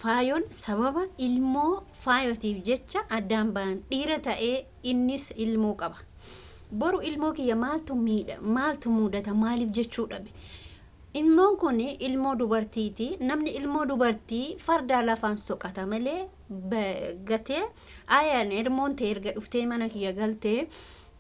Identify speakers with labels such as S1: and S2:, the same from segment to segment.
S1: Faayoon sababa ilmoo faayotiif jecha addaan ba'an dhiira ta'ee innis ilmoo qaba. Boru ilmoo kiyya maaltu miidha maaltu mudata maaliif jechuu dhabe. Ilmoon kun ilmoo dubartiiti. Namni ilmoo dubartii fardaa lafaan soqata malee gatee ayaan ilmoon ta'e erga dhuftee mana kiyya galtee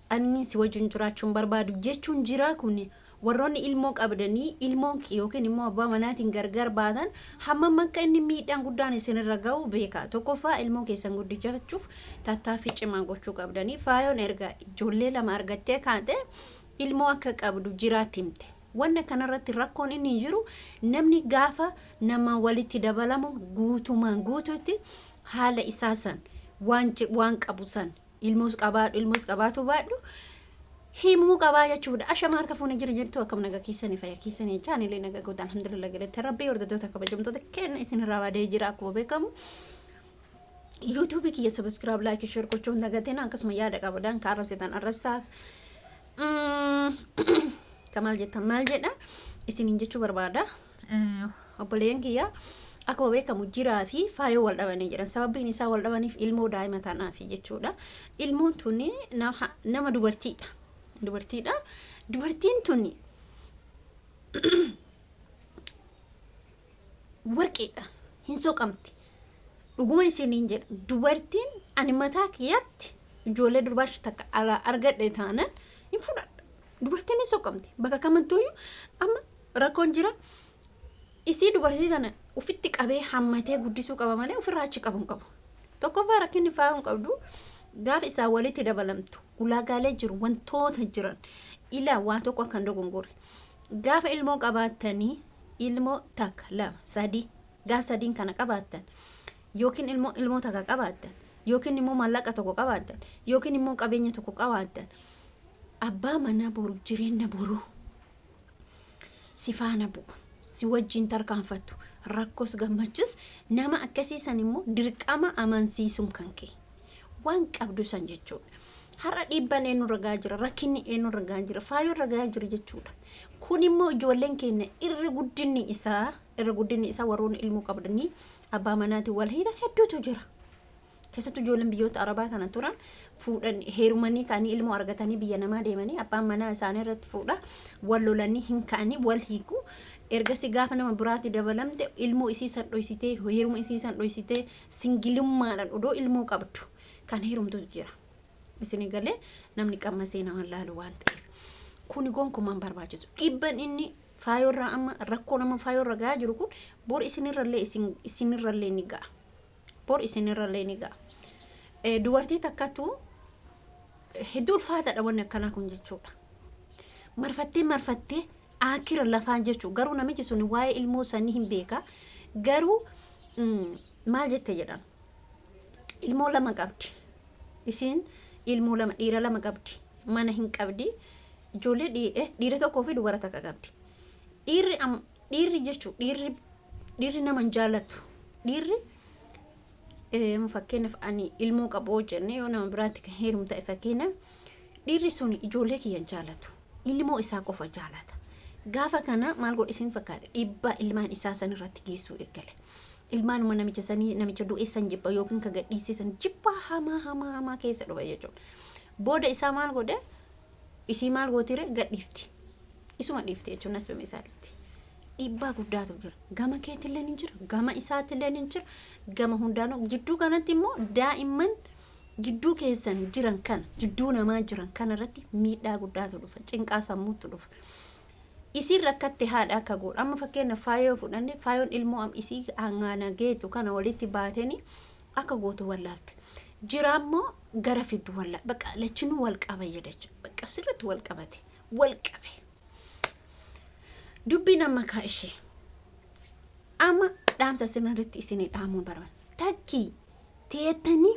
S1: ani si wajjin jiraachuun barbaadu jechuun jira. Kun warroonni ilmoo qabdanii ilmoon yookiin immoo abbaa manaatiin gargar baatan hammam akka inni miidhaan guddaan isinirra ga'u beeka. Tokkoffaa, ilmoo keessan guddifachuuf tattaaffii cimaa gochuu qabdanii. Faayoon erga ijoollee lama argattee kaate ilmoo akka qabdu jiraatti himte. Wanna kanarratti rakkoon inni jiru, namni gaafa nama walitti dabalamu guutumaan guututti haala isaa san waan qabu san ilmoos qabaadhu ilmoos qabaatu baadhu himuu qabaa jechuudha. Ashama, harka fuune, jira jirtu? Akkam, nagaa keessanii, fayyaa keessanii jechaa, anillee nagaa gootan, alhamdulillah, galata Rabbii. Hordoftoota kabajamtoota kenna isin irraa baadee jira. Akkuma beekamu YouTubeii kiyya subscribe, like, share gochuun dagateen. Akkasuma yaada qabadan ka arrabsitan arrabsaa, ka maal jettan maal jedha isiniin jechuu barbaada. Obboleeyyan kiyya, akkuma beekamu Jiraa fi Faayoo wal dhabanii jiran. Sababiin isaa wal dhabaniif ilmoo daa'ima tanaafi jechuudha. Ilmoon tuni nama dubartiidha. Dubartiidha. Dubartiin tuni warqiidha. Hin soqamti. Dhuguma isiniin jedha. Dubartiin ani mataa kiyyatti ijoollee durbaa takka alaa argadhe taanan hin fudhadha. Dubartiin hin soqamti. Bakka kamittuuyyuu amma rakkoon jira. Isii dubartii tana ofitti qabee hammatee guddisuu qaba malee ofirraa achi qabu hin qabu. Tokkoffaa, rakkinni faayuu hin qabdu, gaafa isaan walitti dabalamtu ulaagaalee jiru, wantoota jiran ilaa waa tokko akka hin dogongorre. Gaafa ilmoo qabaattanii, ilmoo takka, lama, sadii, gaafa sadiin kana qabaattan yookiin ilmoo takka qabaattan yookiin immoo maallaqa tokko qabaattan yookiin immoo qabeenya tokko qabaattan, abbaa manaa boru jireenya boruu si faana bu'u, si wajjin tarkaanfattu, rakkos gammachus nama akkasii san immoo dirqama amansiisuun kan kee waan qabdu san jechuudha. Har'a dhiibbaan eenyu ragaa jira, rakkinni eenyu ragaa jira? Faayoo ragaa jira jechuudha. Kun immoo ijoolleen keenya irra guddinni isaa warroonni ilmoo qabdanii abbaa manaatiin wal hiitan hedduutu jira. Keessattuu ijoolleen biyyoota Arabaa kana turan fuudhan heerumanii ka'anii ilmoo argatanii biyya namaa deemanii abbaan manaa isaanii irratti fuudha wal lolanii hin ka'anii wal hiiku. Ergasii gaafa nama biraatti dabalamte ilmoo isii san dhoysitee, heeruma isii san dhoysitee, singilummaadhaan odoo ilmoo qabdu kan heerumtutu jira. Isin galee namni qammasee nama laalu waan ta'eef. Kuni gonkumaan barbaachisu. Dhiibban inni faayoorraa amma rakkoon amma faayoorra gahaa jiru kun bor isinirrallee isinirrallee ni ga'a. Bor isinirrallee ni ga'a. Dubartii takkatu hedduu ulfaataadha wanni akkanaa kun jechuudha. Marfattee marfattee akira lafaan jechuudha. Garuu namichi sun waa'ee ilmoo sanii hin beeka. Garuu maal jette jedhan, ilmoo lama qabdi. Isiin ilmoo lama, dhiira lama qabdi. Mana hin qabdi. Ijoollee dhiira tokkoo fi dubara takka qabdi. Dhiirri jechuun dhiirri nama hin jaallatu. Dhiirri fakkeenyaaf ani ilmoo qabu jenne yoo nama biraatti kan heerumu ta'e, fakkeenyaaf dhiirri sun ijoollee kiyya hin jaallatu. Ilmoo isaa qofa jaalata. Gaafa kana maal godhe isin fakkaate? Dhiibbaa ilmaan isaa san irratti geessuu eegale. Ilmaanuma namicha sanii, namicha du'e san jibba yookiin ka gadhiisee san jibbaa hamaa hamaa hamaa keessa dhufa jechuudha. Booda isaa maal godhe? Isii maal gootire? Gadhiifti. Isuma dhiifti jechuun nasbima isaa dhiifti. Dhiibbaa guddaatu jira. Gama keetillee ni jira, gama isaatillee ni jira, gama hundaanuu. Jidduu kanatti immoo daa'imman jidduu keessan jiran kana, jidduu namaa jiran kana irratti miidhaa guddaatu dhufa. Cinqaa sammuutu dhufa. Isiin rakkatte haadha akka godhu. Amma fakkeenya faayoo fudhanne, faayoon ilmoo isii hangaana geetu kana walitti baatanii akka gootu wallaalte. Jira immoo gara fiddu wallaa bakka lachinuu wal qaba jedha jechuudha. Bakka sirriitti wal qabate wal qabe. Dubbiin amma kaa ishee amma dhaamsa sirriitti isinii dhaamuun barbaada. Takkii teettanii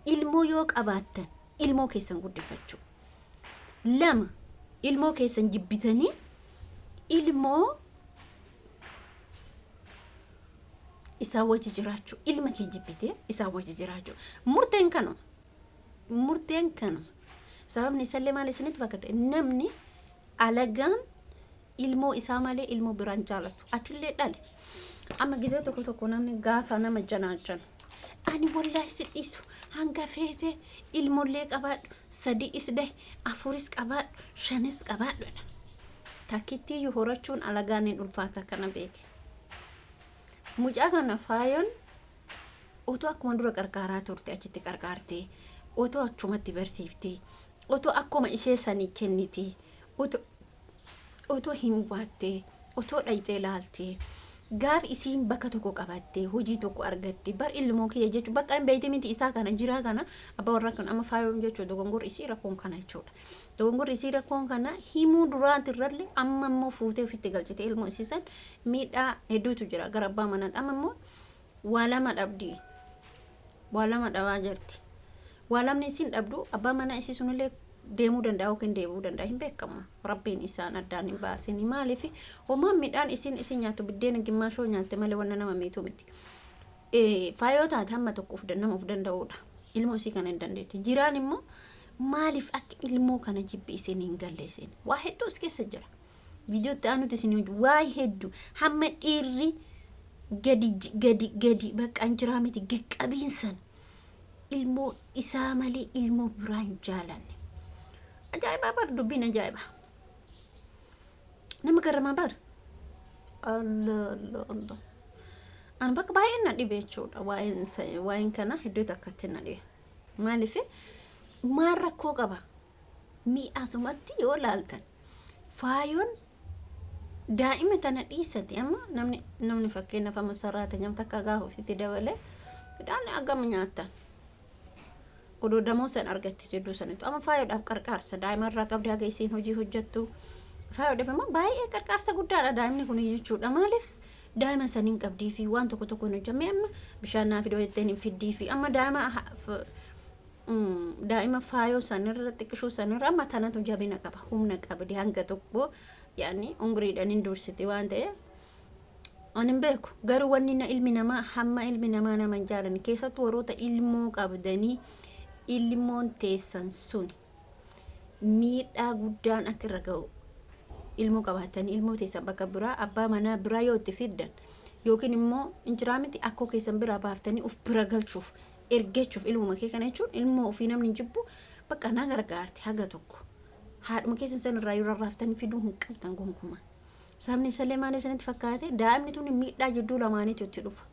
S1: ilmoo yoo qabaattan ilmoo keessan guddifachuu. Lama, ilmoo keessan jibbitanii ilmoo isaa wajji jiraachuu, ilma kee jibbitee isaa wajji jiraachuu. Murteen kanuma. Murteen kanuma. Sababni isallee maal isinitti fakkaate? Namni alagaan ilmoo isaa malee ilmoo biraan jaalatu. Atillee dhale. Amma gizee tokko tokko namni gaafa nama janaajjan, ani wallaahi si dhiisu, hanga feete ilmollee qabaadhu, sadi'is dahi, afuris qabaadhu, shanis qabaadhu jedha. Takkittiiyyuu horachuun alagaan hin ulfaata, kana beeki. Mucaa kana faayoon otoo akkuma dura qarqaaraa turte achitti qarqaartee, otoo achumatti barsiiftee, otoo akkuma ishee sanii kennitee, otoo hin baattee, otoo dhayxee laaltee, gaaf isiin bakka tokko qabattee hojii tokko argatte, bar ilmoo kiyya jechuun bakka hin beekte miti. Isaa kana jiraa kana abbaa warraa kan amma faayoon jechuudha. Dogongorri isii rakkoon kana jechuudha. Dogongorri isii rakkoon kana himuu duraatirrallee, amma immoo fuutee ofitti galchite ilmoo isii san. Miidhaa hedduutu jira gara abbaa manaatti. Amma immoo waa lama dhabdi, waa lama dhabaa jirti. Waa lamni isiin dhabdu, abbaa manaa isii sunillee deemuu danda'a yookiin deebi'uu danda'a, hin beekamu. Rabbiin isaan addaan hin baasin. Maaliif? Homaan midhaan isiin isin nyaattu biddeena gimmaashoo nyaatte malee wanna nama miitu miti. Faayoo taate hamma tokko of nama of danda'uudha. Ilmoo isii kana hin dandeettu. Jiraan immoo maaliif akka ilmoo kana jibbi isin hin galle? Isin waa hedduu as keessa jira. Viidiyoo itti aanutti isin waa hedduu hamma dhiirri gadi gadi gadi bakka hin jiraa miti, gaqqabiinsan ilmoo isaa malee ilmoo biraa hin jaalanne. Ajaa'ibaa bar, dubbiin ajaa'iba. Nama garramaa bar. Allah Allah Allah. Ani bakka baay'een na dhibe jechuudha. Waa'een kana hedduu takkatti na dhibe. Maaliif? Maal rakkoo qaba? Mi'a asumatti yoo laaltan, faayoon daa'ima tana dhiisati amma namni fakkeenyaaf amma saraatenyam takka gaafa ofitti dabalee midhaan agama nyaattan odoo damoo san argatti jidduu sanittu. Amma faayoodhaaf qarqaarsa daa'ima irraa qabdi. Haga isiin hojii hojjettu faayoodhaaf immoo baay'ee qarqaarsa guddaadha daa'imni kun jechuudha. Maaliif? Daa'ima saniin qabdii fi waan tokko tokko hin hojjenne. Amma bishaan naa fidoo jetteen hin fiddii fi amma daa'ima faayoo sanirra xiqqishuu sanirra amma tanatu jabina qaba, humna qabdi hanga tokko, yaani umriidhaan hin dursiti waan ta'eef. Ani hin beeku, garuu wanni na ilmi namaa hamma ilmi namaa nama hin jaalanne, keessattuu warroota ilmoo qabdanii, ilmoon teessan sun miidhaa guddaan akka irra ga'u, ilmoo qabaatanii ilmoo teessan bakka biraa abbaa manaa biraa yoo itti fiddan, yookiin immoo injiraa miti akkoo keessan biraa baaftanii uf bira galchuuf ergachuuf, ilmuma kee kana jechuun ilmoo ofii namni hin jibbu. Bakka na gargaarti haga tokko haadhuma keessan san irraa yoo rarraaftanii fiduu hin qabdan gonkumaa. Sabni isallee maal isinitti fakkaate? Daa'imni tun miidhaa jidduu lamaaniitu itti dhufa.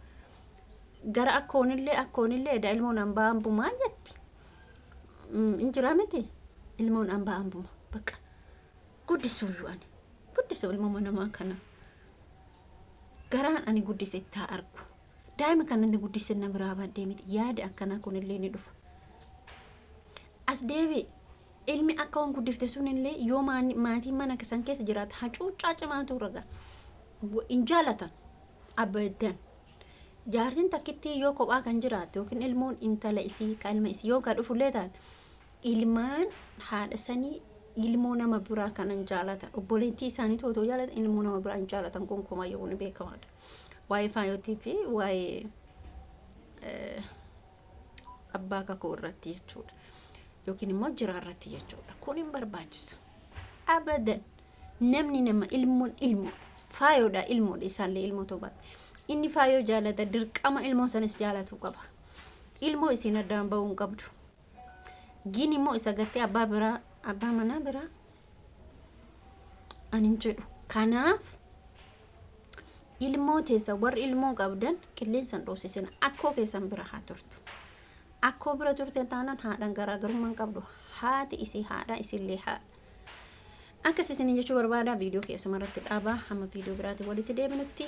S1: Gara akkoonillee edaa ilmoon hambaa hambumaa jetti. Injiraa miti, ilmoon hambaa hambuma. Bakka guddisuuyyuu ani guddisuu ilmoo namaa kana garaan ani guddise itti haa argu. Daa'ima kana inni guddise na biraa baddee miti, yaada akkanaa kunillee ni dhufa. As deebi, ilmi akka waan guddifte sunillee yoo maatiin mana san keessa jiraate hacuuccaa cimaatu raga hin jaalatan abadan. Jaartiin takkittii yoo kophaa kan jiraate yookiin ilmoon intala isii ka ilma isii yoo ka dhufullee taate, ilmaan haadha sanii ilmoo nama biraa kanan jaalatan. Obboleettii isaanii otoo jaalatan ilmoo nama biraa hin jaalatan gonkumaa yoo ni beekamaadha. Waa'ee faayootii fi waa'ee abbaa kakuu irratti jechuudha. Yookiin immoo jiraa irratti jechuudha. Kun hin barbaachisu. Abadan, namni nama ilmoon ilmoodha. Faayoodha, ilmoodha, isaallee ilmoo ta'uu. Inni faayoo jaalata, dirqama ilmoo sanis jaalatu qaba. Ilmoo isiin addaan bahuu hin qabdu. Gin immoo isa gattee abbaa biraa, abbaa manaa biraa ani hin jedhu. Kanaaf ilmoo teessa, warri ilmoo qabdan, qilleensa hin dhoosisina. Akkoo keessan bira haa turtu. Akkoo bira turte taanaan haadhaan garaagarummaa hin qabdu. Haati isii haadha, isillee haadha. Akkas isin jechuu barbaada. Viidiyoo keessuma irratti dhaabaa, hamma viidiyoo biraatiin walitti deebinutti.